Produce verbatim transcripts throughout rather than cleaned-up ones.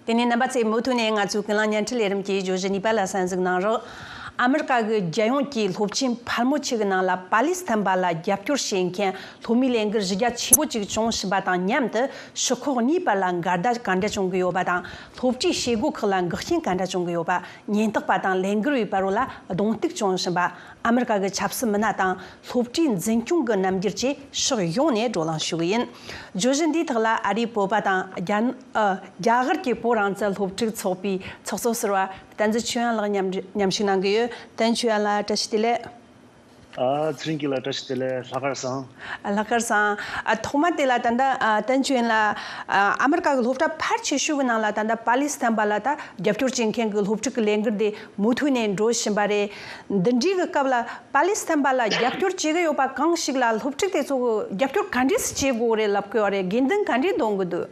དེ་ནས་རྣམ་པ་ཚོས་མུ་མཐུད་ནས་ང་ཚོའི་ཀུན་གླེང་བརྙན་འཕྲིན་ལས་རིམ་གྱི་བརྗོད་གཞི་གཉིས་པ་ལ་གསན་གཟིགས་གནང་རོགས། ཨ་མི་རི་ཀ་གི་རྒྱལ་ཡོངས་ཀྱི་སློབ་ཆེན་ཕལ་མོ་ཆེ་གི་ནང་ལ་པ་ལི་སི་ཐན་པ་ལ་རྒྱབ་སྐྱོར་བྱེད་མཁན་སློབ་མའི་ལས་འགུལ་གཞི་རྒྱ་ཆེན་པོ་ཅིག་བྱུང་བཞིན་པ་དང་མཉམ་དུ། ཕྱི་ཁོག་གཉིས་བར་ལ་འགལ་ཟླ་ག་འདྲ་བྱུང་གི་ཡོད་པ་དང་། སློབ་གྲྭའི་བྱེད་སྒོ་ཁག་ལ་འགག་རྐྱེན་ག་འདྲ་བྱུང་གི་ཡོད་པ། ཉེན་རྟོག་པ་དང་ལས་འགུལ་བའི་བར་ལ་གདོང་གཏུག་བྱུང་བཞིན་པ། ཨ་མི་རི་ཀ་གི་ཆབ་སྲིད་མི་སྣ་དང་སློབ་གྲྭའི་འཛིན་སྐྱོང་གི་རྣམ་འགྱུར་བཅས་ཕྱོགས་ཡོངས་ནས་བགྲོ་གླེང་ཞུ་གི་ཡིན། བརྗོད་གཞི་འདིའི་ཐོག་ལ་ཨ་རིའི་བོད་པ་དང་རྒྱ་ཨ་རྒྱ་གར་གྱི་བོད་རང་བཙན་སློབ་ཕྲུག་ཚོགས་པའི་ཚོགས་གཙོ་ཟུར་པ་བསྟན་འཛིན་ཆོས་དབྱངས་ལགས་མཉམ་མཉམ་ཞུགས་གནང་གི་ཡོད། བསྟན་ཆོས་དབྱངས་ལགས་བཀྲ་ཤིས་བདེ་ལེགས། ཨ། ཚེ་རིང་སྐྱིད་ལགས་བཀྲ་ཤིས་བདེ་ལེགས། ལྷག་དཀར་བཟང་། ལྷག་དཀར་བཟང་། ཨ། ཐོག་མ་དེ་ལ་ད་ལྟ་ཨ་བསྟན་ཆོས་དབྱངས་ལགས། ཨ། ཨ་མི་རི་ཀ་གི་སློབ་གྲྭ་ཕལ་ཆེ་ཤོས་ཀྱི་ནང་ལ་ད་ལྟ་པ་ལི་སི་ཐན་པ་ལ་ད་རྒྱབ་སྐྱོར་བྱེད་མཁན་གྱི་སློབ་ཕྲུག་གི་ལས་འགུལ་དེ་མུ་མཐུད་ནས་འགྲོ་བཞིན་པ་རེད། འདི་འདྲའི་གི་སྐབས་ལ་པ་ལི་སི་ཐན་པ་ལ་རྒྱབ་སྐྱོར་བྱེད་ཀྱི་ཡོད་པ་གང་ཞིག་ལ་སློབ་ཕྲུག་དེ་ཚོ་གི་རྒྱབ་སྐྱོར་ག་འདྲས་སེ་བྱེད་དགོས་རེད་ལབ་དགོས་པ་རེད། དགོས་འདུན་ག་འདྲས་འདོན་གི་འདུག་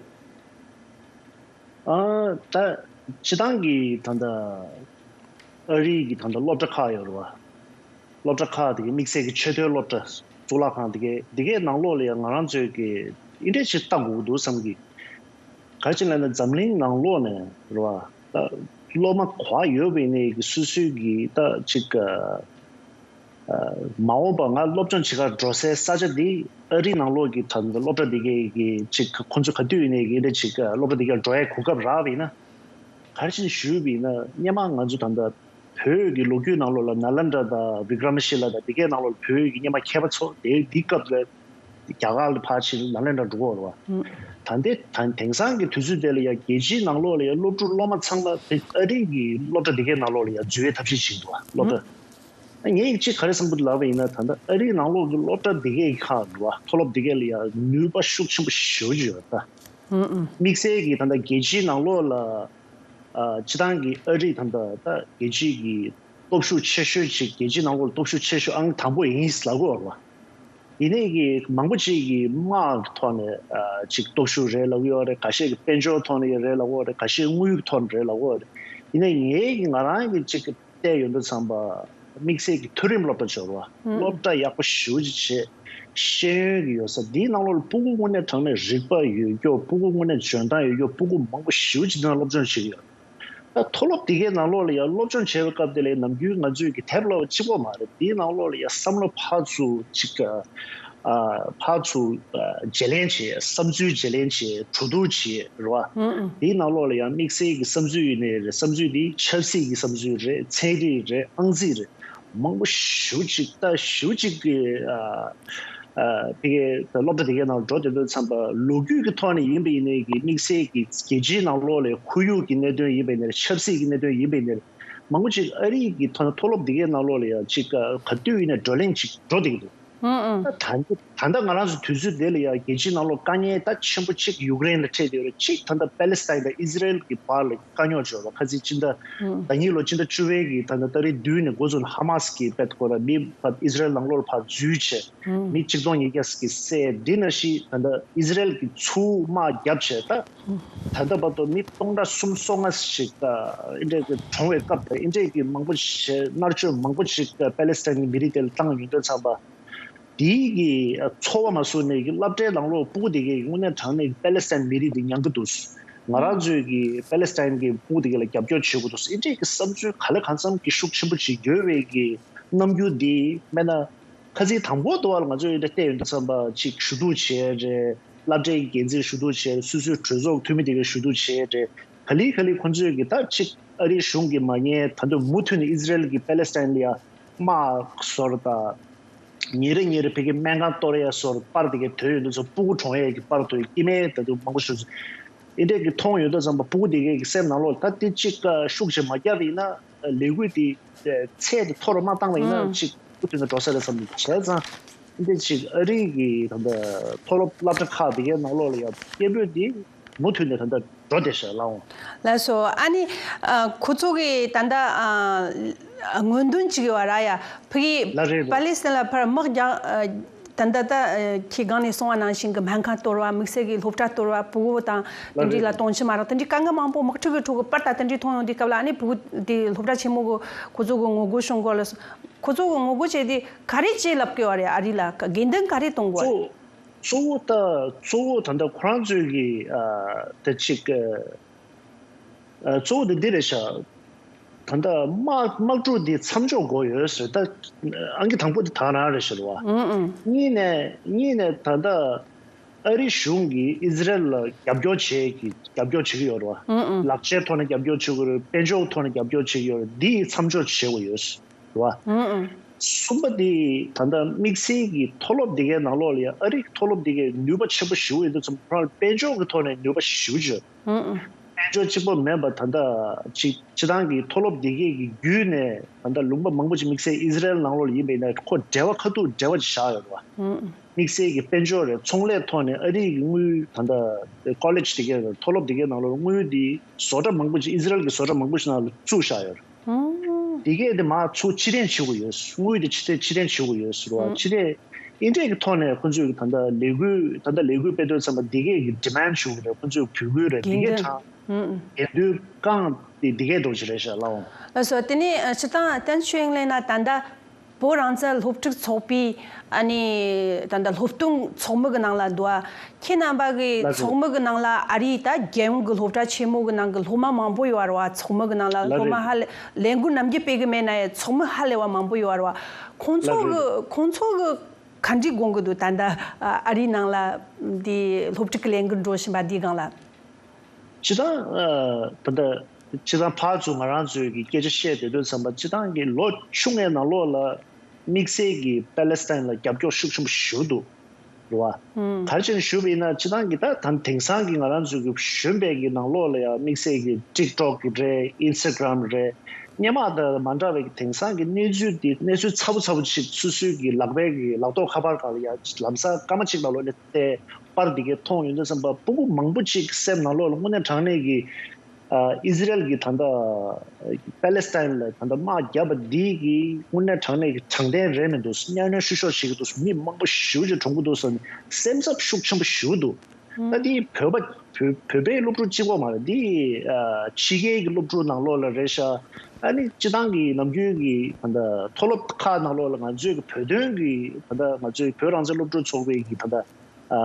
ཨ། ད་སྤྱི་བཏང་གི་ད་ལྟ་ཨ་རིའི་གི་ད་ལྟ་སློབ་གྲྭ་ཁག་ཡོད་རེད་བ། སློབ་གྲྭ་ཁག་དེ་གའི་དམིགས་བསལ་གྱི་ཆེས་མཐོའི་སློབ་གྲྭ་གཙུག་ལག་ཁང་དེ་གའི་དེ་གའི་ནང་ལོགས་ལ་ཡང་ང་རང་ཚོས་ཀྱི་འདི་འདྲས་ཞིག་ལྟ་དགོས་ཀྱི་འདུག་བསམ་གི། ག་རེ་ཅིག་ལབ་ན་འཛམ་གླིང་ནང་ལོགས་ནས་རེད་བ། ད་སློབ་མ་ག་པར་ཡོད་པ་ཡིན་ནའི་གི་སོ་སོའི་གི་ད་ཅིག་ཨ། མ་འོངས་པ་ང་སློབ་སྦྱོང་བྱེད་གར་འགྲོ་སའི་ས་ཆ་འདི་ཨ་རི་ནང་ལོགས་ཀྱི་ད་སློབ་གྲྭ་འདི་གའི་གི་ཅིག་ཁོང་ཚོ་ག་དུས་ཡིན་ནའི་གི་འདི་ཅིག་སློབ་གྲྭ་འདི་གར་འགྲོ་ཡའི་གོ་སྐབས་རག་པ་ཡིན་ན། ག་རེ་བྱས་ནས་ཞུས་པ་ཡིན་ན་སྔོན་མ་ང་ཚོ་ད་ལྟ་བོད་ཀྱི་ལོ་རྒྱུས་ནང་ལོགས་ལ་ནཱ་ལེནྡྲ་དང་བི་ཀྲ་མ་ཤི་ལ་དང་འདི་གའི་ནང་ལོགས་ལ་བོད་ཀྱི་སྔོན་མ་མཁས་པ་ཚོ་དེ་འདི་སྐབས་ལ་རྒྱ་གར་ལ་ཕར་ཕྱིན་ནཱ་ལེནྡྲ་འགྲོ་གི་ཡོད་རེད་བ། ད་ལྟའི་ད་དེང་སང་གི་དུས་ཚོད་དེ་ལ་ཡང་རྒྱལ་སྤྱིའི་ནང་ལོགས་ལ་ཡང་སློབ་ཕྲུག་སློབ་མ་ཚང་མ་དེ་ཨ་རི་གི་སློབ་གྲྭ་འདི་གའི་ནང་ལོགས་ལ་ཡང་འཛུལ་བའི་ཐབས་ཤེས་བྱེད་ཀྱི་འདུག་བ། སློབ་གྲྭ། ངས་གཅིག་ག་རེ་བསམ་གྱི་འདུག་ལབ་པ་ཡིན་ན་ད་ལྟ་ཨ་རིའི་ནང་ལོགས་ཀྱི་སློབ་གྲྭ་འདི་གའི་ཁག་འདུག་བ། མཐོ་སློབ་འདི་གའི་ལ་ཡང་ནུས་པ་ཤུགས་ཆེན་པོ་ཞེ་པོ་ཅིག་ཡོད་ད། དམིགས་བསལ་གྱི་ད་ལྟ་རྒྱལ་སྤྱིའི་ནང་ལོགས་ལ་ཨ། སྤྱི་བཏང་གི་ཨ་རི་ད་ལྟ་ད་རྒྱལ་སྤྱིའི་གི་སྟོབས་ཤུགས་ཆེ་ཤོས་ཅིག་རྒྱལ་སྤྱིའི་ནང་ལོགས་ལ་སྟོབས་ཤུགས་ཆེ་ཤོས་ཨང་དང་པོ་ཡིན་ལབ་ཀྱི་ཡོད་རེད་བ། ཡིན་ནའི་གི་མང་པོ་ཅིག་གི་དམག་གི་ཐོག་ནས་ཨ། ཅིག་སྟོབས་ཤུགས་རེད་ལབ་ཀྱི་ཡོད་རེད། ཁ་ཤས་ཀྱི་དཔལ་འབྱོར་ཐོག་ནས་ཡང་རེད་ལབ་ཀྱི་ཡོད་རེད། ཁ་ཤས་དངུལ་གྱི་ཐོག་ནས་རེད་ལབ་ཀྱི་ཡོད་རེད། ཡིན་ནའི་ངའི་གི་ང་རང་གི་ཅིག་གི་བལྟས་ཡོང་དུས་ཙམ་པ་དམིགས་བསལ་གྱི་མཐོ་རིམ་སློབ་གྲྭ་ཅིག་ཡོད་རེད་བ། སློབ་གྲྭ་ཡག་པོ་ཞེ་པོ་ཅིག་བྱས། ཤེས་ཡོན་གྱི་ཡོད་ས་འདིའི་ནང་ལོགས་ལ་སྤུ་གུ་དངོས་གནས་དྲང་གནས་རིག་པ་ཡོད་རྒྱུ། སྤུ་གུ་དངོས་གནས་འཇོན་ཐང་ཡོད་རྒྱུ། སྤུ་གུ་མང་པོ་ཞེ་པོ་ཅིག་འདི་ན་སློབ་སྦྱོང་བྱེད་ཀྱི་ཡོད། ད་མཐོ་སློབ་དེ་གའི་ནང་ལོགས་ལ་ཡང་སློབ་སྦྱོང་བྱེད་པའི་སྐབས་དེ་ལ་ནམ་རྒྱུན་ང་ཚོས་ཀྱི་དེབ་ཀློག་པ་གཅིག་པོ་མ་རེད། དེའི་ནང་ལོགས་ལ་ཡང་བསམ་བློ་ཕར་ཚུར་ཅིག་ཨ། ཕར་ཚུར་བརྗེ་ལེན་བྱེད། བསམ་ཚུལ་བརྗེ་ལེན་བྱེད། གྲོས་བསྡུར་བྱེད་རེད་བ། དེའི་ནང་ལོགས་ལ་ཡང་དམིགས་བསལ་གྱི་བསམ་ཚུལ་ཡིན་ནའི་རེད། བསམ་ཚུལ་དེ་ཆབ་སྲིད་ཀྱི་བསམ་ཚུལ་རེད། ཚན་རིག་རེད། ཨང་རྩིས་རེད། མང་པོ་ཞེ་པོ་ཅིག་ད་ཞེ་པོ་ཅིག་གི་ཨ། ཨ། དེ་གའི་སློབ་གྲྭ་དེ་གའི་ནང་འགྲོ་བསྡད་དུས་ཙམ་པ་ལོ་རྒྱུས་ཀྱི་ཐོག་ནས་ཡིན་པ་ཡིན་ནའི་གི་དམིགས་བསལ་གྱི་རྒྱལ་སྤྱིའི་ནང་ལོགས་ལ་ཁོར་ཡུག་གི་གནད་དོན་ཡིན་པ་ཡིན་ནའི་རེད། ཆབ་སྲིད་ཀྱི་གནད་དོན་ཡིན་པ་ཡིན་ནའི་རེད། མང་པོ་ཅིག་ཨ་རི་གི་ཐོག་ནས་མཐོ་སློབ་དེ་གའི་ནང་ལོགས་ལ་ཡང་ཅིག་ག་དུས་ཡིན་ནའི་བགྲོ་གླེང་ཅིག་འགྲོ་བསྡད་ཀྱི་འདུག་ད་ད་ད་ལྟ་ང་རང་ཚོ་དུས་ཚོད་འདི་ལ་ཡང་རྒྱལ་སྤྱིའི་ནང་ལོགས་དཀའ་ངལ་ད་ཆེན་པོ་གཅིག་ཡུཀ་རེན་ལ་འཕྲད་བསྡད་ཡོད་རེད། གཅིག་ད་ལྟ་པེ་ལེ་སི་ཐན་དང་ཨི་ཟི་རེལ་གྱི་བར་ལ་དཀའ་རྙོག་བྱུང་བ། ཁ་སང་ཕྱི་ཟླ་ད་ཉིན་ལོ་ཕྱི་ཟླ་བཅུ་པའི་གི་ད་ལྟ་ཏ་རིག་བདུན་ནས་འགོ་བཙུགས་ནས་ཧ་མ་སི་གི་དཔེ་ཁོ་ར་མི་ཕར་ཨི་ཟི་རེལ་ནང་ལོགས་ལ་ཕར་འཛུལ་བྱས། མི་གཅིག་སྟོང་ཉིས་བརྒྱ་ཟིག་གི་བསད། འདི་ནང་བཞིན་ད་ལྟ་ཨི་ཟི་རེལ་གྱི་ཚུར་དམག་བརྒྱབ་བྱས་ད། ད་ལྟ་བར་དུ་མི་སྟོང་ཕྲག་གསུམ་སོ་ལྔ་ཞིག་ད་ཨེ་འདྲས་ཀྱི་གྲོངས་པའི་སྐབས་དང་ཨེ་འདྲས་ཀྱི་མང་པོ་ཞིག་མནར་གཅོད་མང་པོ་ཞིག་པེ་ལེ་སི་ཐན་གྱི་མི་རིགས་དེ་ལ་བཏང་ཡོང་དུས་ཙམ་པ། དེའི་གི་ཚོར་བ་མ་བཟོད་ནས་ཀྱི་སློབ་གྲྭའི་ནང་ལོགས་སྤུ་གུ་དེ་གའི་དངོས་གནས་དྲང་གནས་པེ་ལེ་སི་ཐན་མི་རིགས་དེ་མྱང་གི་འདུག་ང་རང་ཚོའི་གི་པེ་ལེ་སི་ཐན་གྱི་སྤུ་གུ་དེ་གའི་ལ་རྒྱབ་སྐྱོར་བྱེད་དགོས་འདུག་ཨེ་འདྲས་ཀྱི་བསམ་ཚུལ་ག་ལེ་གང་འཚམ་གྱི་ཤུགས་ཆེན་པོ་ཅིག་ཡོད་པའི་གི་རྣམ་འགྱུར་འདི་དཔེར་ན། ཁ་སང་དང་པོ་དུ་བ་ལ་ང་ཚོས་འདི་བལྟས་ཡོང་དུས་ཙམ་པ་ཅིག་ཞུ་གཏུག་བྱས་རེད། སློབ་གྲྭའི་འགན་འཛིན་ཞུ་གཏུག་བྱས་རེད། སོ་སོའི་གྲོས་ཚོགས་འཐུས་མི་དེ་གས་ཞུ་གཏུག་བྱས་རེད། ག་ལེ་ག་ལེ་ཁོང་ཚོས་ཀྱི་ད་ཅིག་ཨ་རིའི་གཞུང་གིས་མ་ཉན། ད་དུང་མུ་མཐུད་ནས་ཨི་ཟི་རེལ་གྱིས་པེ་ལེ་སི་ཐན་ལ་ཡ་དམག་ཟོར་དང་ཉིན་རེ་ཉིན་རེ་ཕ་གི་སྨན་ཁང་གཏོར་ཡ་ཟོར་པར་དེ་གས་ཐོན་ཡོང་དུས་ཙམ་སྤུ་གུ་གྲོངས་ཡས་ཀྱི་པར་ཐོན། སྐྱེ་དམན་ད་དུང་མང་པོ་ཞིག་ཨེ་འདྲས་ཀྱི་མཐོང་ཡོང་དུས་ཙམ་པ་སྤུ་གུ་དེ་གས་ཀྱི་སེམས་ནང་ལོགས་ད་དེ་ཅིག་ཤུགས་ཆེ་མ་བརྒྱབ་ཡིན་ན། ལས་འགུལ་དེ་ཚད་དེ་མཐོ་རུ་མ་བཏང་བ་ཡིན་ན་ཅིག་མུ་མཐུད་ནས་འགྲོ་ས་རེད་བསམ་གྱི། བྱས་ཙང་འདི་ཅིག་ཨ་རི་གི་ད་ལྟ་མཐོ་སློབ་སློབ་གྲྭ་ཁག་དེ་གའི་ནང་ལོགས་ལ་ཡང་སྐད་འབོད་དེ་མུ་མཐུད་ནས་ད་ལྟ་འགྲོ་བསྡད་ཤག་ལགས་འོང་། ལགས་སོ། ཨ་ནི་ཁོ་ཚོ་གི་ད་ལྟ་སྔོན་འདོན་ཅིག་ཡོད་ར་ཡ། ཕ་གི་ལ་རེད་རེད། པ་ལི་སི་ཐན་ལ་ཕར་དམག་རྒྱག་ད་ལྟ་ད་ཁྱེད་སྒང་ནས་གསུངས་པ་ནང་བཞིན་གྱི་སྨན་ཁང་གཏོར་བ། དམིགས་བསལ་གྱི་སློབ་གྲྭ་གཏོར་བ། ཕྲུ་གུ་དང་དེ་འདྲའི་ལ་དོན་ཆེན་མ་རག་དེ་འདྲའི་དཀའ་ངལ་མང་པོ་དམག་འཁྲུག་གི་ཁྲོད་ཀྱི་པར་དང་དེ་འདྲའི་མཐོང་ཡོང་དུས་སྐབས་ལ། ཨ་ནི་ཕྲུ་གུ་དེ་སློབ་གྲྭ་ཆེན་མོ་གི་ཁོ་ཚོ་གི་ངོ་རྒོལ་བྱུང་སྐོར་ལ། ཁོ་ཚོ་གི་ངོ་རྒོལ་བྱས་དེ་ག་རེ་བྱས་ལབ་དགོས་བ་རེད། ཨ་རི་ལ་དགོས་འདུན་ག་རེ་གཏོང་དགོས་བ་རེད། གཙོ་བོ་གཙོ་བོ་ད་གཙོ་བོ་ད་ལྟ་ཁོ་རང་ཚོའི་གི་ཨ་ད་ཅིག་ཨ་ ཨ། གཙོ་བོ་དེ་འདི་རེད་ཤག་ད་ལྟ་དམག་དམག་འཁྲུག་འདི་མཚམས་འཇོག་དགོས་ཡོད་ཟེར། ད་ཨང་ཀི་དང་པོ་དེ་ད་རང་རེད་ཤག་རེད་བ། ཨང་ཨང་། གཉིས་ནས་གཉིས་ནས་ད་ལྟ་ཨ་རི་གཞུང་གིས་ཨི་ཟི་རེལ་ལ་རྒྱབ་སྐྱོར་བྱེད་ཀྱི་རྒྱབ་སྐྱོར་བྱེད་ཀྱི་ཡོད་རེད་བ། ཨང་ཨང་། ལག་ཆའི་ཐོག་ནས་རྒྱབ་སྐྱོར་བྱེད་ཀྱི་ཡོད་རེད། དཔལ་འབྱོར་ཐོག་ནས་རྒྱབ་སྐྱོར་བྱེད་ཀྱི་ཡོད་རེད། འདི་མཚམས་འཇོག་བྱེད་དགོས་ཡོད་ཟེར་བ། ཨང་ཨང་། གསུམ་པ་དེ་ད་ལྟ་དམིགས་བསལ་གྱི་མཐོ་སློབ་དེ་གའི་ནང་ལོགས་ལ་ཡང་ཨ་རིའི་མཐོ་སློབ་དེ་གའི་ནུས་པ་ཆེན་པོ་ཞེ་པོ་ཡོད་དུས་ཙམ་པ། དཔལ་འབྱོར་གྱི་ཐོག་ནས་ནུས་པ་ཞེ་པོ་ཅིག་ཨང་ཨང་། དཔལ་འབྱོར་གཅིག་པོ་མིན་པ། ད་ལྟ་སྤྱི་སྤྱི་བཏང་གི་མཐོ་སློབ་དེ་གའི་གི་བརྒྱུད་ནས་ད་ལྟ་ལུང་པ་མང་པོ་ཅིག་དམིགས་བསལ་ཨི་ཟི་རེལ་ནང་ལོགས་ལ་ཡིན་པ་ཡིན་ན། ཁོ་འབྲེལ་བ་ཁ་ཐུག་འབྲེལ་བ་ཅིག་བཞག་ཡོད་རེད་བ། ཨང་ཨང་། དམིགས་བསལ་གྱི་དཔལ་འབྱོར་རེད། ཚོང་ལས་ཐོག་ནས་ཨ་རིའི་གི་དངུལ། ད་ལྟ་ཀོ་ལེཇ་དེ་གའི་མཐོ་སློབ་དེ་གའི་ནང་ལོགས་དངུལ་དེ་བཟོ་གྲྭ་མང་པོ་ཅིག་ཨི་ཟི་རེལ་གྱི་བཟོ་གྲྭ་མང་པོ་ཞིག་ནང་ལ་བཙུགས་བཞག་ཡོད་རེད། ཨང་། དེ་གས་དེ་མར་ཚུར་ཕྱིར་འཐེན་བྱེད་དགོས་ཡོད། དངུལ་དེ་ཕྱིར་འཐེན་ཕྱིར་འཐེན་བྱེད་དགོས་ཡོད་ཟེར་བ། ཨང་། ཕྱིར་འཐེན་ཨིན་འདྲས་ཀྱི་ཐོག་ནས་ཁོང་ཚོས་ད་ལྟ་ལས་འགུལ། ད་ལྟ་ལས་འགུལ་སྤེལ་དུས་ཙམ་པ་དེ་གས་ཀྱི་ཌི་མེན་ཌི་ཞུ་གི་རེད། ཁོང་ཚོས་འབོད་སྐུལ་རེད། དེ་དགེ་གས་འདུན། དྲངས། ཨང་། འགལ་འདུ་བསྐངས་ཏེ་དེ་གས་འདྲ་ཅིག་རེད་ཤག་ལགས་འོང་། ལགས་སོ། དེ་ནས་ཨ་སྤྱིར་བཏང་བསྟན་ཆོས་དབྱིངས་ལགས་ན། ད་ལྟ་བོད་རང་བཙན་སློབ་ཕྲུག་ཚོགས་པའི་ཨ་ནི་ད་ལྟ་སློབ་སྟོན་ཚོགས་མི་གི་ནང་ལ་འདུག་ཨ། ཁྱེད་རྣམ་པ་གི་ལགས་སོ། ཚོགས་མི་གི་ནང་ལ་ཨ་རིའི་ད་རྒྱལ་ཡོངས་ཀྱི་སློབ་གྲྭ་ཆེན་མོ་གི་ནང་གི་སློབ་མ་མང་པོ་ཡོད་རེད་བ། ཚོགས་མི་གི་ནང་ལ་ལགས་སློབ་མ། རེད། ཧ་ལས་ལས་འགུལ་ནམ་རྒྱུན་སྤེལ་གི་མེད་ན་ཡང་ཚོགས་མི་ཧ་ལས་པ་མང་པོ་ཡོད་རེད་བ། ཁོང་ཚོ་ལགས་གི་རེད། ཁོང་ཚོ་གི་ག་འདྲའི་དགོངས་ཀྱི་འདུག་ད་ལྟ་ཨ་རིའི་ནང་ལ་འདི་སློབ་ཕྲུག་གི་ལས་འགུལ་འགྲོ་བཞིན་པ་འདིའི་སྒང་ལ། སྤྱིར་བཏང་ཨ་ད་ལྟ་སྤྱིར་བཏང་ཕར་ཚུར་ང་རང་ཚོའི་གི་སྐད་ཆ་བཤད་བསྡད་དུས་ཙམ་པ། སྤྱིར་བཏང་གི་ལོ་ཆུང་ངའི་ནང་ལོགས་ལ་དམིགས་བསལ་གྱི་པ་ལེ་སི་ཐན་ལ་རྒྱབ་སྐྱོར་ཤུགས་ཆེན་པོ་ཞེ་པོ་འདུག་རེད་བ། ཨང་། ག་རེ་བྱས་ནས་ཞུས་པ་ཡིན་ན། སྤྱིར་བཏང་གི་ད་ད་དེང་སང་གི་ང་རང་ཚོའི་གི་གཞོན་པའི་གི་ནང་ལོགས་ལ་ཡང་དམིགས་བསལ་གྱི་ཊིག་ཊོག་གི་རེད། ཨིན་སི་ཊ་གྷི་རམ་རེད། སྔོན་མ་དང་མ་འདྲ་བའི་གི་དེང་སང་གི་གནས་ཚུལ་འདི། གནས་ཚུལ་ཚ་པོ་ཚ་པོ་ཅིག་སོ་སོའི་གི་ལག་པའི་གི་ལག་ཐོག་ཁ་པར་སྒང་ལ་ཡང་ལམ་སང་སྐར་མ་གཅིག་ནང་ལོགས་ལ་བལྟས། པར་འདི་གས་མཐོང་ཡོང་དུས་ཙམ་པ། སྤུ་གུ་མང་པོ་ཅིག་སེམས་ནང་ལོགས་ལ་དངོས་གནས་དྲང་གནས་ཀྱི་ཨ་ཨི་ཟི་རེལ་གྱིས་ད་ལྟ་པ་ལེ་སི་ཐན་ལ་ད་ལྟ་དམག་བརྒྱབ་པ་འདི་གི་དངོས་གནས་དྲང་གནས་ཀྱི་དྲང་བདེན་རེད་མི་འདུག་གཉའ་གནོན་བཤུ་གཞོག་བྱེད་ཀྱི་འདུག་མི་མང་པོ་ཞེ་པོ་ཅིག་གྲོངས་ཀྱི་འདུག་ཟེར་ནས་སེམས་འཚབ་ཤུགས་ཆེན་པོ་ཞེ་པོ་འདུག་ད་འདི་བོད་པ་བོད་བོད་པའི་སློབ་ཕྲུག་གཅིག་པོ་མ་རེད། འདི་ཨ་ཕྱི་རྒྱལ་གྱི་སློབ་ཕྲུག་ནང་ལོགས་ལ་རེད་ཤག་ཨ་ནི་སྤྱིར་བཏང་གི་ནམ་རྒྱུན་གྱི་ད་ལྟ་མཐོ་སློབ་ཁག་ནང་ལོགས་ལ་ང་ཚོའི་གི་བོད་དོན་གྱི་ད་ལྟ་ང་ཚོའི་བོད་རང་བཙན་སློབ་ཕྲུག་ཚོགས་པའི་གི་ད་ལྟ་ཨ་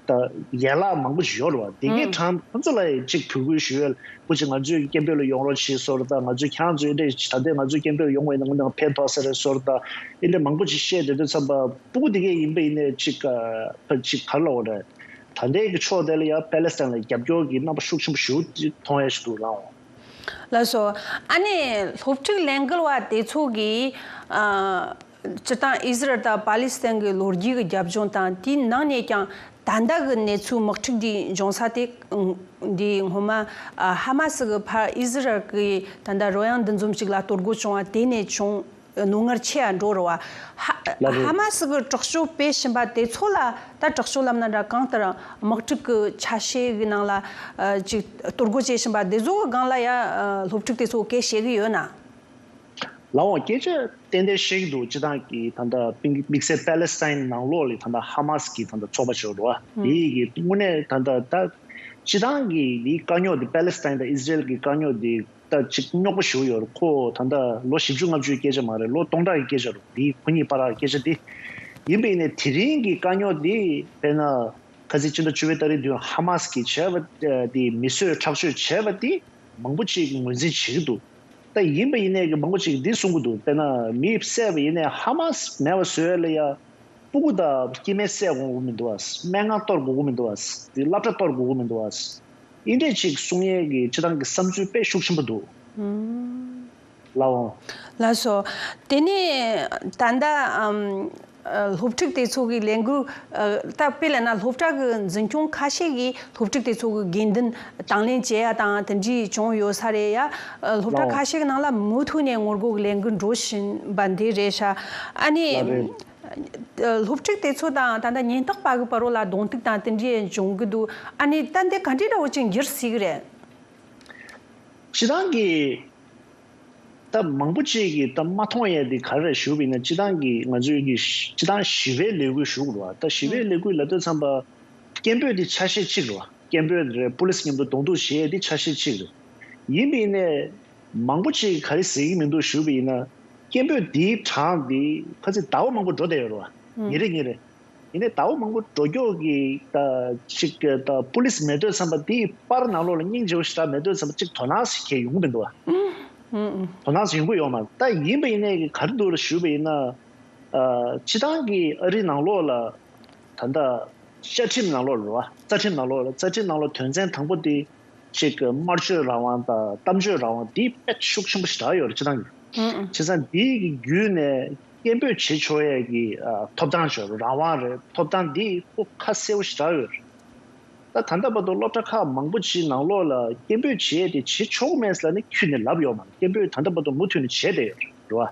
ད་ཡན་ལག་མང་པོ་ཞིག་ཡོད་རེད་བ། དེ་གའི་ཨང་། གྲངས་ཁོ་ཚོ་ལ་ཡང་གཅིག་འབོད་སྐུལ་ཞུ་ཡས། སྐུ་མཁྱེན་ང་ཚོའི་སྐད་འབོད་ལ་ཡོང་རོགས་བྱེད་ཟེར་དང་། ང་ཚོས་ཁྱེད་རང་ཚོའི་འདི་ད་ལྟའི་ང་ཚོའི་སྐད་འབོད་ལ་ཡོང་བ་ཡིན་ན་ང་ཚོ་ཕན་ཐོགས་ས་རེད་ཟེར་དང་། འདི་འདྲ་མང་པོ་ཅིག་བཤད་བསྡད་དུས་ཙམ་པ། སྤུ་གུ་དེ་གས་ཡིན་པ་ཡིན་ནའི་གཅིག་ཨ་ཕ་གཅིག་ག་རེ་ལབ་དགོས་རེད། ད་ལྟའི་གི་ཕྱོགས་དེ་ལ་ཡང་པ་ལེ་སི་ཐན་ལ་རྒྱབ་སྐྱོར་གྱི་རྣམ་པ་ཤུགས་ཆེན་པོ་ཞེ་པོ་ཅིག་མཐོང་ཡས་ཞིག་འདུག་ལགས་འོང་། ལགས་སོ། ཨ་ནི་སློབ་ཕྲུག་ལས་འགུལ་བ་དེ་ཚོ་གིས་ཨ། སྤྱིར་བཏང་ཨི་ཟི་རལ་དང་པ་ལི་སི་ཐན་གྱི་ལོ་རྒྱུས་ཀྱི་རྒྱབ་ལྗོངས་དང་། དེའི་ནང་ནས་ཀྱང་ད་ལྟ་གི་གནས་ཚུལ་དམག་འཁྲུག་འདིའི་འབྱུང་ས་དེ་འདི་སྔོན་མ་ཧ་མ་སི་གི་ཕར་ཨི་ཟི་རལ་གྱི་ད་ལྟ་རོལ་དབྱངས་འདུ་འཛོམས་ཤིག་ལ་གཏོར་རྒོལ་བྱུང་བ་དེ་ནས་བྱུང་རྣོ་ངར་ཆེ་ཡ་འགྲོ་རེད་བ། ཧ་ལགས་རེད། ཧ་མ་སི་གི་དྲག་སྤྱོད་སྤེལ་བཞིན་པ་དེ་ཚོ་ལ་ད་དྲག་སྤྱོད་ལབ་ན་འདྲ། གང་ལྟར་དམག་འཁྲུག་གི་ཆ་ཤས་ཀྱི་ནང་ལ་ཅིག་གཏོར་རྒོལ་བྱེད་བཞིན་པ་དེ་ཚོ་གི་སྒང་ལ་ཡ་སློབ་ཕྲུག་དེ་ཚོ་སྐད་བཤད་གི་ཡོད་ན། ལགས་འོང་། སྐད་ཆ་ཏན་ཏན་བཤད་ཀྱི་འདུག་སྤྱིར་བཏང་གི་ད་ལྟ་དམིགས་དམིགས་བསལ་པ་ལེ་སི་ཐན་ནང་ལོགས་ལ་ད་ལྟ་ཧ་མ་སི་གི་ད་ལྟ་ཚོགས་པ་ཞིག་ཡོད་རེད་བ། ཨང་། དེ་ཡི་གི་དངོས་གནས་ད་ལྟ་ད་སྤྱིར་བཏང་གི་འདི་དཀའ་རྙོག་འདི། པ་ལེ་སི་ཐན་དང་ཨི་ཟི་རེལ་གི་དཀའ་རྙོག་འདི་ད་ཅིག་རྙོག་པ་ཞེ་པོ་ཡོད་རེད། ཁོ་ད་ལྟ་ལོ་བཞི་བཅུ་ལྔ་བཅུའི་སྐད་ཆ་མ་རེད། ལོ་སྟོང་ཕྲག་གི་སྐད་ཆ་རེད། འདི་ཁོ་གཉིས་བར་གི་སྐད་ཆ་འདི་ཡིན་པ་ཡིན་ནའི། དེ་རིང་གི་དཀའ་རྙོག་འདི་དཔེར་ན་ཁ་སང་སྤྱི་ཟླ་བཅུ་པའི་ཏ་རིག་བདུན་ཧ་མ་སི་གིས་བྱས་པ་འདི་མི་གསོད་ཁྲག་སྦྱོར་བྱས་པ་འདི་མང་པོ་ཅིག་ངོས་འཛིན་བྱེད་ཀྱི་འདུག་ད་ཡིན་པ་ཡིན་ནའི་གི་མང་པོ་ཅིག་འདི་གསུང་གི་འདུག་དཔེར་ན་མི་བསད་པ་ཡིན་ནའི་ཧ་མ་སི་མེད་པ་བཟོ་ཡ་ལ་ཡ་སྤུ་གུ་དང་སྐྱེ་དམན་བསད་དགོས་ཀྱི་མི་འདུག་བ། སྨན་ཁང་གཏོར་དགོས་ཀྱི་མི་འདུག་བ། དེ་སློབ་གྲྭ་གཏོར་དགོས་ཀྱི་མི་འདུག་བ། འདི་འདྲས་ཅིག་གསུང་ཡས་ཀྱི་སྤྱིར་བཏང་གི་བསམ་ཚུལ་དཔེ་ཤུགས་ཆེན་པོ་འདུག་ཨང་། ལགས་འོང་། ལགས་སོ། དེ་ནས་ད་ལྟ་ཨམ། ཨ། སློབ་ཕྲུག་དེ་ཚོ་གི་ལས་འགུལ། ཨ། ད་དཔེ་ལབ་ན་སློབ་གྲྭ་གི་འཛིན་སྐྱོང་ཁ་ཤས་ཀྱིས་སློབ་ཕྲུག་དེ་ཚོ་གི་དགོས་འདུན་དང་ལེན་བྱེད་ཡ་དང་དེ་འདྲས་བྱུང་ཡོད་ས་རེད་ཡ། ཨ། སློབ་གྲྭ་ལགས་འོང་། ཁ་ཤས་ཀྱི་ནང་ལ་མུ་མཐུད་ནས་ངོ་རྒོལ་གྱི་ལས་འགུལ་འགྲོ་བཞིན་པ་འདི་རེད་ཤག་ཨ་ནི། ལགས་རེད། ཨ། སློབ་ཕྲུག་དེ་ཚོ་དང་ད་ལྟ་ཉེན་རྟོག་པ་གི་བར་ལ་གདོང་གཏུག་དང་དེ་འདྲས་འབྱུང་གི་འདུག་ཨ་ནི་ད་འདི་ག་འདྲས་འདྲ་བོ་ཅིག་འགྱུར་སྲིད་གི་རེད། སྤྱིར་བཏང་གི་ད་མང་པོ་ཅིག་གིས་ད་མ་མཐོང་ཡས་དེ་ག་རེ་རེད་ཞུས་པ་ཡིན་ན། སྤྱིར་བཏང་གི་ང་ཚོའི་གི་སྤྱིར་བཏང་ཞི་བའི་ལས་འགུལ་ཞུ་དགོས་རེད་བ། ད་ཞི་བའི་ལས་འགུལ་ལབ་དུས་ཙམ་པ་སྐད་འབོད་དེ་ཆ་ཤས་གཅིག་རེད་བ། སྐད་འབོད་རེད། པུ་ལིས་མཉམ་དུ་གདོང་གཏུག་བྱེད་ཡས་དེ་ཆ་ཤས་གཅིག་རེད། ཡིན་པ་ཡིན་ནའི་མང་པོ་ཅིག་གིས་ག་རེ་ཟེར་གྱི་མི་འདུག་ཞུས་པ་ཡིན་ན། སྐད་འབོད་དེའི་གྲངས་དེ་ཁ་ཚིག་ཟླ་བ་མང་པོ་འགྲོ་བསྡད་ཡོད་རེད་བ། ཉིན་རེ་ཉིན་རེ། ཡིན་ནའི་ཟླ་བ་མང་པོ་འགྲོ་མགྱོགས་ཀྱི་ད་ཅིག་ད་པུ་ལིས་མེད་དུས་ཙམ་པ་དེའི་པར་ནང་ལོགས་ལ་སྙིང་རྗེ་པོ་ཞེ་དྲག་མེད་དུས་ཙམ་པ་ཅིག་དོ་སྣང་ཞིག་གས་ཡོང་གི་མི་འདུག་བ། དོ་སྣང་ཞིག་ཡོང་གི་ཡོད་མ་རེད། ད་ཡིན་པ་ཡིན་ནའི་གི་ག་རེ་འདུག་ལ་ཞུས་པ་ཡིན་ན། ཨ། སྤྱི་བཏང་གི་ཨ་རི་ནང་ལོགས་ལ་ད་ལྟ་བཅའ་ཁྲིམས་ནང་ལོགས་ལ་རེད་བ། རྩ་ཁྲིམས་ནང་ལོགས་ལ་རྩ་ཁྲིམས་ནང་ལོགས་དོན་ཚན་དང་པོ་དེ་ཅིག་གི་དམར་གཅོད་རང་དབང་དང་གཏམ་བརྗོད་རང་དབང་འདི་དཔེ་ཤུགས་ཆེན་པོ་ཞེ་དྲག་ཡོད་རེད། སྤྱི་བཏང་གི། ཨང་། བྱས་ཙང་འདི་གི་བརྒྱུད་ནས་སྐད་འབོད་བྱེད་ཆོག་ཡས་ཀྱི་ཨ་ཐོབ་ཐང་ཡོད་རེད། རང་དབང་རེད། ཐོབ་ཐང་འདི་ཁོ་ཁ་གསལ་པོ་ཞེ་དྲག་ཡོད་རེད། ད་ད་ལྟ་བར་དུ་སློབ་གྲྭ་ཁག་མང་པོ་ཅིག་ནང་ལོགས་ལ་སྐད་འབོད་བྱེད་ཡས་དེ་བྱེད་ཆོག་མེད་ཟེར་ལབ་ནས་ཁྱོན་ནས་ལབ་ཡོད་མ་རེད། སྐད་འབོད་ད་ལྟ་བར་དུ་མུ་མཐུད་ནས་བྱས་བསྡད་ཡོད་རེད་བ།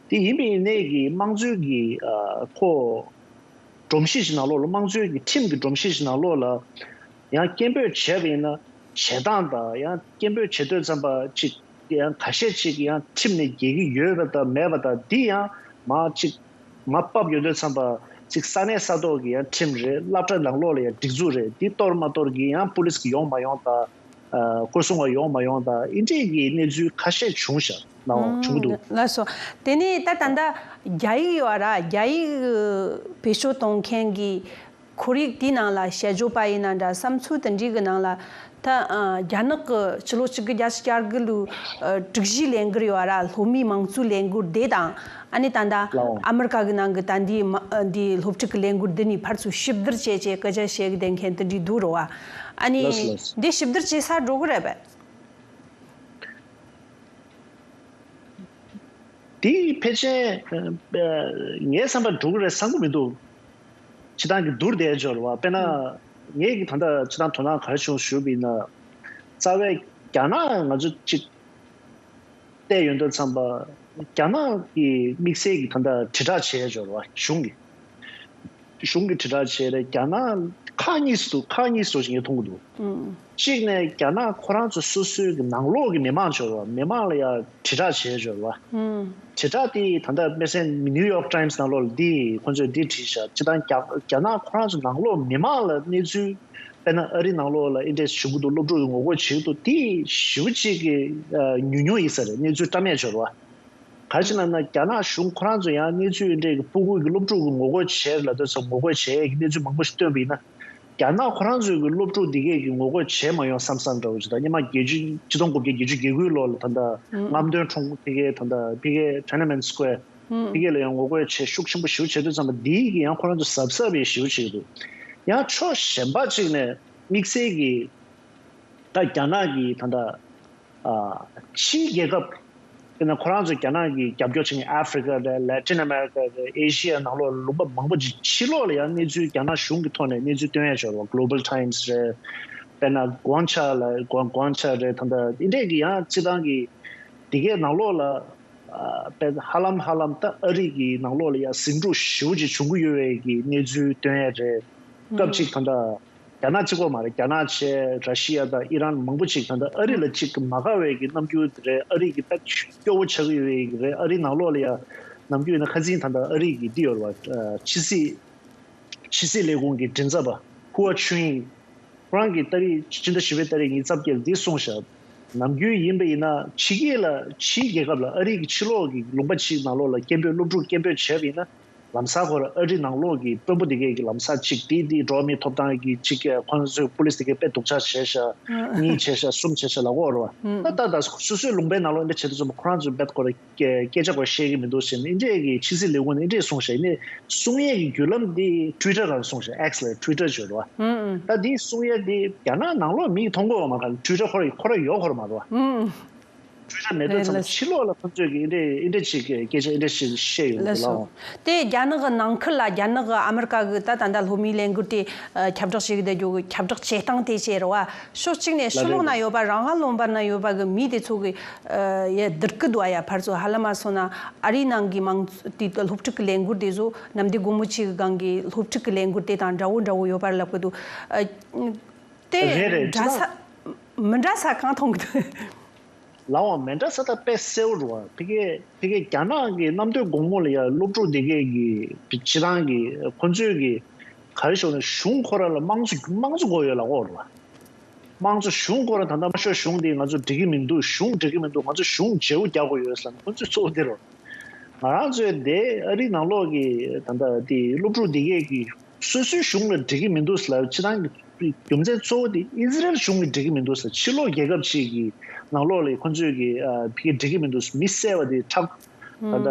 དེ་ཡིན་པ་ཡིན་ནའི་གི་དམངས་གཙོའི་གི་ཨ་ཁོ་སྒྲོམ་གཞི་ཞིག་ནང་ལོགས་ལ། དམངས་གཙོའི་གི་ཁྲིམས་ཀྱི་སྒྲོམ་གཞི་ཞིག་ནང་ལོགས་ལ་ཡང་སྐད་འབོད་བྱས་པ་ཡིན་ན་བྱེད་སྟངས་དང་ཡང་སྐད་འབོད་བྱེད་དུས་ཙམ་པ་ཅིག་ཡང་ཁ་ཤས་ཅིག་ཡང་ཁྲིམས་ནས་འགལ་གྱི་ཡོད་པ་དང་མེད་པ་དང་འདི་ཡང་མ་ཅིག་མ་བབས་ཡོང་དུས་ཙམ་པ་ཅིག་ས་གནས་ས་ཐོག་གི་ཡང་ཁྲིམས་རེད། སློབ་གྲྭ་ནང་ལོགས་ལ་ཡང་སྒྲིག་འཛུགས་རེད། འདི་གཏོར་མ་གཏོར་གྱི་ཡང་པུ་ལིས་ཀྱི་ཡོང་མ་ཡོང་དང་། ཨ། སྐོར་སྲུང་བ་ཡོང་མ་ཡོང་དང་འདི་འདྲས་ཀྱི་གནས་ཚུལ་ཁ་ཤས་བྱུང་ཤག་ནའོ། བྱུང་གི་འདུག། ལགས་སོ། དེ་ནས་ད་ད་ལྟ་རྒྱ་ཡིག་ཡོད་ར། རྒྱ་ཡིག་བེད་སྤྱོད་གཏོང་མཁན་གྱི་ཁོར་ཡུག་དེའི་ནང་ལ་དཔྱད་བརྗོད་པ་ཡིན་ན་འདྲ། བསམ་ཚུལ་དེ་འདྲའི་གི་ནང་ལ་ད་ཨ་རྒྱ་ནག་གི་ཕྱི་ལོ་གཅིག་དགུ་བརྒྱ་དང་བརྒྱད་ཅུ་གི་ལོའི་ཨ་དྲུག་བཞིའི་ལས་འགུལ་ཡོད་ར། སློབ་མའི་དམངས་གཙོའི་ལས་འགུལ་དེ་དང་། ཨ་ནི་ད་ལྟ་ལའོ། ཨ་མི་རི་ཀ་གི་ནང་གི་ད་འདི་མ་འདི་སློབ་ཕྲུག་གི་ལས་འགུལ་འདི་གཉིས་ཕར་ཚུར་ཞིབ་བསྡུར་བྱས་བྱས་སྐད་ཆ་བཤད་གི་བསྡད་མཁན་དེ་འདྲའི་འདུག་རོ་བ། ཨ་ནི་ལགས་སོ་ལགས་སོ། འདི་ཞིབ་བསྡུར་བྱེད་ས་འགྲོ་གི་རེད་པས། དེ་ཕལ་ཆེར་ཨ་ངའི་བསམ་པར་འགྲོ་གི་རེད་བསམ་གི་མི་འདུག། སྤྱི་བཏང་གི་བསྡུར་བསྡད་འབྱོར་བ་དཔེར་ན། ཨང་། ངས་ཀྱི་ད་ལྟ་སྤྱི་བཏང་དོ་སྣང་ག་རེ་བྱུང་ཞུས་པ་ཡིན་ན། རྩ་བའི་རྒྱ་ནག་ང་ཚོ་གཅིག་བལྟས་ཡོང་དུས་ཙམ་པ་རྒྱ་ནག་གི་དམིགས་བསལ་གྱི་ད་ལྟ་དྲིལ་བསྒྲགས་བྱས་འབྱོར་བ་གཞུང་གི། གཞུང་གི་དྲིལ་བསྒྲགས་བྱས་རེད། རྒྱ་ནག་ཁག་གཉིས་སུ་ཁག་གཉིས་སུ་ཞིག་ངས་མཐོང་གི་འདུག། ཨང་། གཅིག་ནས་རྒྱ་ནག་ཁོ་རང་ཚོ་སོ་སོའི་གི་ནང་ལོགས་ཀྱི་མི་མང་འབྱོར་བ་མི་མང་ལ་ཡ་དྲིལ་བསྒྲགས་བྱས་འབྱོར་བ། ཨང་། དྲིལ་བསྒྲགས་དེ་ད་ལྟ་དམིགས་བསལ་ནིའུ་ཡོག་ཊའིམ་སི་ནང་ལོགས་ལ་འདི་ཁོ་ཚོས་འདི་བྲིས་ཤག། སྤྱི་བཏང་རྒྱ་རྒྱ་ནག་ཁོ་རང་ཚོ་ནང་ལོགས་མི་མང་ལ་གནས་ཚུལ་དཔེར་ན་ཨ་རི་ནང་ལོགས་ལ་ཨེ་འདྲས་བྱུང་གི་འདུག། སློབ་ཕྲུག་གི་ངོ་རྒོལ་བྱེད་ཀྱི་འདུག། དེ་ཞེ་པོ་ཅིག་གི་ཨ་ཉུང་ཉུང་ཡིན་ས་རེད། གནས་ཚུལ་བཀྲམ་ཡས་འབྱོར་བ། ག་རེ་ཟེར་ན་ན་རྒྱ་ནག་གཞུང་ཁོ་རང་ཚོ་ཡང་གནས་ཚུལ་འདི་འདྲའི་གི་སྤུ་གུ་གི་སློབ་ཕྲུག་གི་ངོ་རྒོལ་བྱས་ལབ་དུས་ཙམ་ངོ་རྒོལ་བྱས་ཀྱི་གནས་ཚུལ་མང་པོ་ཞིག་བཏོན་པ་ཡིན་ན། རྒྱ་ནག་ཁོ་རང་ཚོའི་གི་སློབ་ཕྲུག་འདི་གས་ཀྱི་ངོ་རྒོལ་བྱས་མ་ཡོང་བསམ་བསམ་འདྲ་བོ་ཞིག་དང་། སྔོན་མ་བརྒྱད་ཅུ་ཆིག་སྟོང་དགུ་བརྒྱ་བརྒྱད་ཅུ་གྱ་དགུའི་ལོ་ལ་ད་ལྟ་ཨང་། རྔམ་སྟོན་ཁྲོམ་ཕ་གིའི་ད་ལྟ་ཕ་གིའི་ཐེན་ཨན་མེན་སི་ཀོ་ཝེར་ཕ་གི་ལ་ཡང་ངོ་རྒོལ་བྱས་ཤུགས་ཆེན་པོ་ཞེ་པོ་བྱས་དུས་ཙམ་པ་འདིའི་གི་ཡང་ཁོ་རང་ཚོ་གཟབ་གཟབ་ཡས་ཞེ་པོ་བྱེད་ཀྱི་འདུག། ཡང་ཕྱོགས་གཞན་པ་གཅིག་ནས་དམིགས་བསལ་གྱི་ད་རྒྱ་ནག་གི་ད་ལྟ་ཨ་ཕྱིའི་རྒྱལ་ཁབ། དཔེར་ན་ཁོ་རང་ཚོ་རྒྱ་ནག་གི་རྒྱབ་སྐྱོར་བྱེད་མཁན་ཨ་ཧྥི་རི་ཀ་རེད། ལེ་ཊིན་ཨ་མེ་རི་ཀ་རེད། ཨེ་ཤི་ཡ་ནང་ལོགས་ལ་ལུང་པ་མང་པོ་ཅིག་ཕྱི་ལོགས་ལ་ཡང་གནས་ཚུལ་རྒྱ་ནག་གཞུང་གི་ཐོག་ནས་གནས་ཚུལ་སྟོན་ཡས་འབྱོར་བ། གྷི་ལོ་བལ་ཊའིམ་སི་རེད། དཔེར་ན་གུང་ཆ་ལ་གུང་གུང་ཆ་རེད། ད་ལྟ་འདི་འདྲས་ཀྱི་ཡང་སྤྱི་བཏང་གི་འདི་གའི་ནང་ལོགས་ལ་ཨ་དཔེ་ཧ་ལམ་ཧ་ལམ་ད་ཨ་རི་གི་ནང་ལོགས་ལ་ཡང་ཟིང་འཁྲུག་ཞེ་པོ་ཅིག་བྱུང་གི་ཡོད་པའི་གི་གནས་ཚུལ་སྟོན་ཡས་རེད། སྐབས་གཅིག་ད་ལྟ་རྒྱ་ནག་གཅིག་པོ་མ་རེད། རྒྱ་ནག་བྱས། ར་ཤི་ཡ་དང་ཨི་རན་མང་པོ་ཅིག་ད་ལྟ་ཨ་རི་ལ་གཅིག་མ་དགའ་བའི་གི་རྣམ་འགྱུར་དེ་རེད། ཨ་རི་གི་ད་སྐྱོ་བོ་ཆགས་ཀྱི་ཡོད་པའི་གི་རེད། ཨ་རི་ནང་ལོགས་ལ་ཡ་ནམ་རྒྱུན་ཡིན་ན་ཁ་སང་ད་ལྟ་ཨ་རི་གི་འདི་ཡོད་རེད་བ། ཕྱི་སྲིད་ཕྱི་སྲིད་ལས་ཁུངས་ཀྱི་མགྲིན་ཚབ་པ་ཧུའ་ཆུན་ཁོ་རང་གིས་ཏ་རིག་ཕྱི་ཟླ་བཞི་པའི་ཏ་རིག་ཉི་ཤུ་རྩ་བརྒྱད་ལ་འདི་གསུངས་ཤག། ནམ་རྒྱུན་ཡིན་པ་ཡིན་ན་ཕྱི་རྒྱལ་ལ་ཕྱིའི་རྒྱལ་ཁབ་ལ་ཨ་རི་གི་ཕྱི་ལོགས་ཀྱི་ལུང་པ་ཕྱིའི་ནང་ལོགས་ལ་སྐད་འབོད་སློབ་ཕྲུག་སྐད་འབོད་བྱས་པ་ཡིན་ན། ལམ་སང་ཁོ་རང་ཨ་རི་ནང་ལོགས་ཀྱི་དཔོན་པོ་དེ་གས་ཀྱི་ལམ་སང་གཅིག་དེ་དེ་འགྲོ་བ་མིའི་ཐོབ་ཐང་གི་གཅིག་ཁོ་ཚོས་པུ་ལིས་དེ་གས་དཔེ་སྡུག་ཅག་བྱས་ཤག། གཉིས་བྱས་ཤག། གསུམ་བྱས་ཤག་ལབ་ཀྱི་ཡོད་རེད་བ། ད་ད་སོ་སོའི་ལུང་པའི་ནང་ལོགས་འདི་བྱེད་དུས་ཙམ་པ་ཁོ་རང་ཚོས་རྦད་ཁོ་རང་སྐད་སྐད་ཆ་ཁོ་བཤད་ཀྱི་མི་འདུག་ཟེར་ནས་འདི་འདྲས་ཀྱི་ཕྱི་སྲིད་ལས་ཁུངས་ནས་འདི་འདྲས་གསུངས་ཤག། ཡིན་ནའི་གསུང་ཡས་ཀྱི་བརྒྱུད་ལམ་འདི་ཊུའི་ཊར་སྒང་གསུངས་ཤག། ཨེགས་ལ་ཊུའི་ཊར་བརྗོད་རེད་བ། ད་འདི་གསུང་ཡས་འདི་རྒྱ་ནག་ནང་ལོགས་མིས་མཐོང་གི་ཡོད་མ་རེད། ཊུའི་ཊར་ཁོ་རང་ཁོ་རང་ཡོད་ཁོ་རང་མ་རེད་བ། ཊུའི་ཊར་མེད་དུས་ཙམ་ལ་ཕྱི་ལོགས་ལ་ཁོ་ཚོས་ཀྱི་འདི་འདྲས་འདི་འདྲས་ཅིག་གི་སྐད་ཆ་འདི་འདྲས་ཞིག་བཤད་ཡོང་གི་ལགས་སོ། ལགས། དེ་རྒྱ་ནག་གི་ནང་ཁུལ་ལ་རྒྱ་ནག་གི་ཨ་མི་རི་ཀ་གི་ད་ད་ལྟ་སློབ་མའི་ལས་འགུལ་དེ་ཨ་ཁྱབ་བསྒྲགས་བྱེད་ཀྱི་བསྡད་རྒྱུ་གི་ཁྱབ་བསྒྲགས་བྱེད་སྟངས་དེ་བྱས་རེད་བ། ཕྱོགས་གཅིག་ནས་ཕྱི་ལོགས་ན་ཡོད་པ་རང་དབང་ལུང་པ་ན་ཡོད་པ་གི་མི་དེ་ཚོ་གི་ཨ་ཡ་བསྡུར་གི་འདུག་ཨ་ཡ། ཕར་ཚུར་ཧ་ལམ་མ་སོང་ན་ཨ་རིའི་ནང་གི་མང་དེ་སློབ་ཕྲུག་གི་ལས་འགུལ་དེ་ཚོ་ནམ་དེ་དགོང་མོ་གཅིག་གི་སྒང་གི་སློབ་ཕྲུག་གི་ལས་འགུལ་དེ་དང་འདྲ་བོ་འདྲ་བོ་ཡོད་པ་ལབ་གི་འདུག། ཨ་དེ་རེད་རེད། འདྲ་ས་མི་འདྲ་ས་གང་མཐོང་གི་འདུག། ལའང་མི་འདྲ་ས་ད་དཔེ་གསལ་པོ་རེད་བ། ཕ་གི་ཕ་གི་རྒྱ་ནག་གི་གནམ་སྟོད་གོང་མོ་ལ་ཡ་སློབ་ཕྲུག་དེ་གས་ཀྱི་སྤྱི་བཏང་གི་ཁོ་ཚོས་ཀྱི་ག་རེ་ཞུ་ན་གཞུང་ཁོ་ར་ལ་དམངས་གཙོ་དམངས་གཙོ་དགོས་ཡོད་ལབ་ཀྱི་ཡོད་རེད་བ། དམངས་གཙོ་གཞུང་ཁོ་ར་ད་ལྟ་དམར་ཤོག་གཞུང་དེ་ང་ཚོ་འགྲིག་གི་མི་འདུག། གཞུང་འགྲིག་གི་མི་འདུག། ང་ཚོ་གཞུང་བརྗེ་པོ་རྒྱག་དགོས་ཡོད་ཟེར་ན་ཁོ་ཚོའི་གཙོ་བོ་དེ་རེད། ང་རང་ཚོའི་དེ་ཨ་རི་ནང་ལོགས་ཀྱི་ད་ལྟ་དེ་སློབ་ཕྲུག་དེ་གས་ཀྱི་ སོ་སོའི་གཞུང་ལ་འགྲིག་གི་མི་འདུག་ཟེར་ལབ་སྤྱིར་བཏང་གི་རྒྱུ་མཚན་གཙོ་བོ་དེ་ཨི་ཟི་རེལ་གཞུང་གིས་འགྲིག་གི་མི་འདུག་ཟེར། ཕྱི་ལོགས་རྒྱལ་ཁབ་ཅིག་གི་ནང་ལོགས་ལ་ཁོ་ཚོས་ཀྱི་ཨ་ཕ་གི་འགྲིག་གི་མི་འདུག་ཟེར། མི་བསད་པ་དེ་དྲག་ད་ལྟ་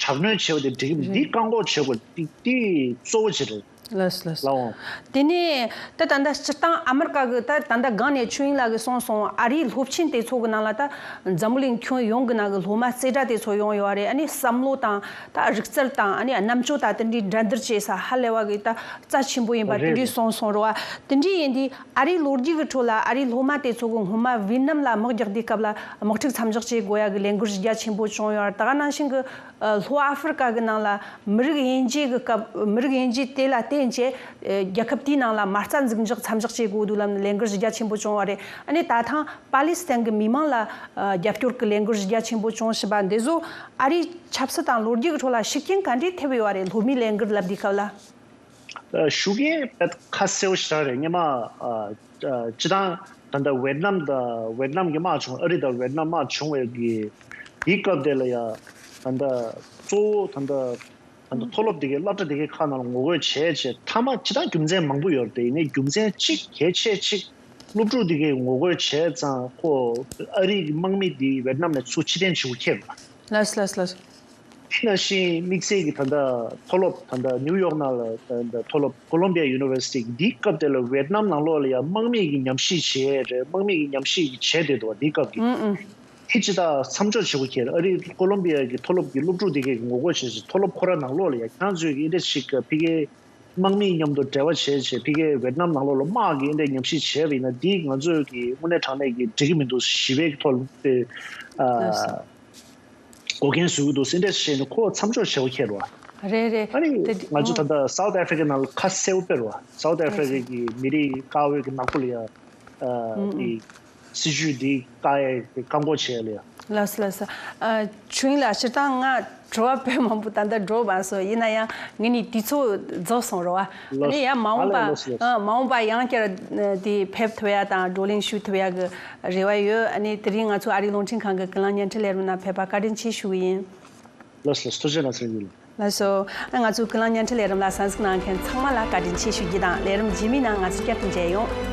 དྲག་གནོན་བྱས་པ་དེ་འགྲིག་གི་མི་འདུག་འདི་བཀག་འགོག་བྱེད་དགོས། འདི་འདི་གཙོ་བོ་ཅིག་རེད། ལགས་ལགས། ལའོ། དེ་ནས་ད་ད་ལྟ་སྤྱིར་བཏང་ཨ་མི་རི་ཀ་གི་ད་ད་ལྟ་སྒང་ནས་ཆོས་དབྱིངས་ལགས་ཀྱིས་གསུངས་སོང་། ཨ་རིའི་སློབ་ཆེན་དེ་ཚོ་གི་ནང་ལ་ད་འཛམ་བུ་གླིང་ཁྱོན་ཡོངས་ཀྱི་ནང་གི་སློབ་མ་རྩེ་གྲ་དེ་ཚོ་ཡོང་ཡོད་རེད། ཨ་ནི་བསམ་བློ་དང་ད་རིག་རྩལ་དང་ཨ་ནི་རྣམ་དཔྱོད་དང་དེ་འདྲའི་འགྲན་བསྡུར་བྱེད་ས་ཧ་ལས་པ་གི་ད་རྩ་ཆེན་པོ་ཡིན་པ་དེ་འདྲའི་གསུངས་སོང་རེད་བ། དེ་འདྲའི་ཡིན་དུས་ཨ་རིའི་ལོ་རྒྱུས་ཀྱི་ཁྲོད་ལ་ཨ་རིའི་སློབ་མ་དེ་ཚོ་གི་སྔོན་མ་ཝེ་ནམ་ལ་དམག་རྒྱག་དུས་སྐབས་ལ་དམག་འཁྲུག་མཚམས་འཇོག་བྱེད་དགོས་ཡ་གི་ལས་འགུལ་རྒྱ་ཆེན་པོ་བྱུང་ཡོད་རེད། ད་ག་ནང་བཞིན་གི་ལྷོ་ཨ་ཧྥེ་རི་ཀ་གི་ནང་ལ་མི་རིགས་དབྱེ་འབྱེད་ཀྱི་སྐབས། མི་རིགས་དབྱེ་འབྱེད་དེ་ལ་བརྟེན་བྱས་རྒྱལ་ཁབ་དེའི་ནང་ལ་མ་རྩ་འཛུགས་འཇོག་མཚམས་འཇོག་བྱེད་དགོས་འདུག་ལབ་ནས་ལས་འགུལ་རྒྱ་ཆེན་པོ་བྱུང་བ་རེད། ཨ་ནི་ད་ཐེངས་པ་ལི་སི་ཐན་གྱི་མི་མང་ལ་རྒྱབ་སྐྱོར་གྱི་ལས་འགུལ་རྒྱ་ཆེན་པོ་བྱུང་བཞིན་པ་འདི་ཚོ་ཨ་རིའི་ཆབ་སྲིད་དང་ལོ་རྒྱུས་ཀྱི་ཁྲོད་ལ་ཤུགས་རྐྱེན་ག་འདྲས་ཐེབས་ཡོད་རེད། སློབ་མའི་ལས་འགུལ་ལབ་དུས་སྐབས་ལ། ཤུགས་རྐྱེན་དཔེ་ཁ་གསལ་པོ་ཞེ་དྲག་རེད། སྔོན་མ་སྤྱིར་བཏང་ད་ལྟ་ཝེད་ནམ་དང་ཝེད་ནམ་གྱི་དམག་བྱུང་། ཨ་རི་དང་ཝེད་ནམ་དམག་བྱུང་བའི་གི་དེའི་སྐབས་དེ་ལ་ཡ་ད་ལྟ་གཙོ་བོ་ད་ལྟ་ད་ལྟ་མཐོ་སློབ་དེ་གའི་སློབ་གྲྭ་དེ་གའི་ཁག་ནང་ལ་ངོ་རྒོལ་བྱས་བྱས་མཐའ་མ་སྤྱིར་བཏང་རྒྱུ་མཚན་མང་པོ་ཡོད་རེད། དེ་ཡིན་ནའི་རྒྱུ་མཚན་གཅིག་གལ་ཆེ་གཅིག་སློབ་ཕྲུག་དེ་གའི་ངོ་རྒོལ་བྱས་ཙང་ཁོ་ཨ་རི་གི་དམག་མི་དེ་ཝེད་ནམ་ནས་ཚུར་ཕྱིར་འཐེན་བྱེད་དགོས་ཁེལ་བ། ལགས་ལགས་ལགས། དེ་ནང་བཞིན་དམིགས་བསལ་གྱི་ད་ལྟ་མཐོ་སློབ་ད་ལྟ་ནིའུ་ཡོག་ནང་ལ་ད་ལྟ་མཐོ་སློབ་ཀོ་ལོམ་བི་ཡ་ཡུ་ནི་ཝར་སི་ཊི་འདིའི་སྐབས་དེ་ལ་ཝེད་ནམ་ནང་ལོགས་ལ་ཡང་དམག་མི་གི་ཉམས་ཞིབ་བྱས་རེད། དམག་མི་གི་ཉམས་ཞིབ་བྱས་བསྡད་འདུག་བ། འདིའི་སྐབས་ཀྱི་ཨུ་ཨུ། དེ་ཇི་ལྟར་མཚམས་འཇོག་བྱེད་དགོས་ཁེལ། ཨ་རི་ཀོ་ལོམ་བི་ཡ་གི་མཐོ་སློབ་ཀྱི་སློབ་ཕྲུག་དེ་གས་ཀྱི་ངོ་རྒོལ་བྱས་བྱས་མཐོ་སློབ་ཁོ་ར་ནང་ལོགས་ལ་ཡང་ཁྱེད་རང་ཚོས་ཀྱི་ཨེ་འདྲ་ཞིག་ཕ་གིའི་དམག་མི་མཉམ་དུ་འབྲེལ་བ་བྱས་བྱས་ཕ་གིའི་ཝེད་ནམ་ནང་ལོགས་ལ་དམག་གི་ཨེ་འདྲ་ཉམས་ཞིབ་བྱས་པ་ཡིན་ན། འདིས་ང་ཚོས་ཀྱི་དངོས་གནས་དྲང་གནས་ཀྱི་འགྲིག་གི་མི་འདུག་ཞི་བའི་ཐོག་ལ་ཨ། འགོག་རྐྱེན་བཟོ་གི་འདུག་ཟེར་འདྲ་བཤད་ནས་ཁོ་མཚམས་འཇོག་བྱེད་དགོས་ཁེལ་བ། རེད་རེད། ཨ་ནི་དེ་ང་ཚོ་ད་ལྟ་སའུ་ཐི་ཨ་ཧྥི་རི་ཀ་ནང་ལ་ཁ་གསལ་པོ་སྤེལ་བ། སའུ་ཐི་ཨ་ཧྥི་རི་ཀ་གི་མི་རིགས་དཀར་པོའི་གི་ནག་པོ་ལ་ཡ་ཨ་ཨུ་ཨུ། དེ་སྲིད་ཇུས་འདི་བཀག་ཡ་བཀག་འགོག་བྱས་ལ་ཡ། ལགས་སོ་ལགས་སོ། ཨ་ཆོས་དབྱིངས་ལགས། སྤྱིར་བཏང་ང་དྲི་བ་དཔེ་མང་པོ་ད་ལྟ་འགྲོ་བ་སོང་། ཡིན་ན་ཡང་ངས་ནི་དུས་ཚོད་རྫོགས་སོང་རོ་བ། ཨ་ནི་ཡང་མ་འོངས་པ། ལགས་སོ་ལགས་སོ། ཨ་མ་འོངས་པ་ཡང་བསྐྱར་དེ་ཕེབས་ཐུབ་ཡ་དང་བགྲོ་གླེང་ཞུ་ཐུབ་ཡ་གི་རེ་བ་ཡོད། ཨ་ནི་དེ་རིང་ང་ཚོ་ཨ་རིའི་རླུང་འཕྲིན་ཁང་གི་ཀུན་གླེང་བརྙན་འཕྲིན་ལས་རིམ་ནང་ཕེབས་པ་བཀའ་དྲིན་ཆེ་ཞུ་གི་ཡིན། ལགས་སོ་ལགས་སོ། ཐུགས་རྗེ་གནང་ཟེར་གྱི་ཡིན། ལགས་སོ། ཨ་ང་ཚོའི་ཀུན་གླེང་བརྙན་འཕྲིན་ལས་རིམ་ལ་གསན་གཟིགས་གནང་མཁན་ཚང་མ་ལ་བཀའ་དྲིན་ཆེ་ཞུ་རྒྱུ་དང་། ལས་རིམ་རྗེས་མའི་ནང་ང་ཚོ་བསྐྱར་དུ་མཇལ་ཡོང་།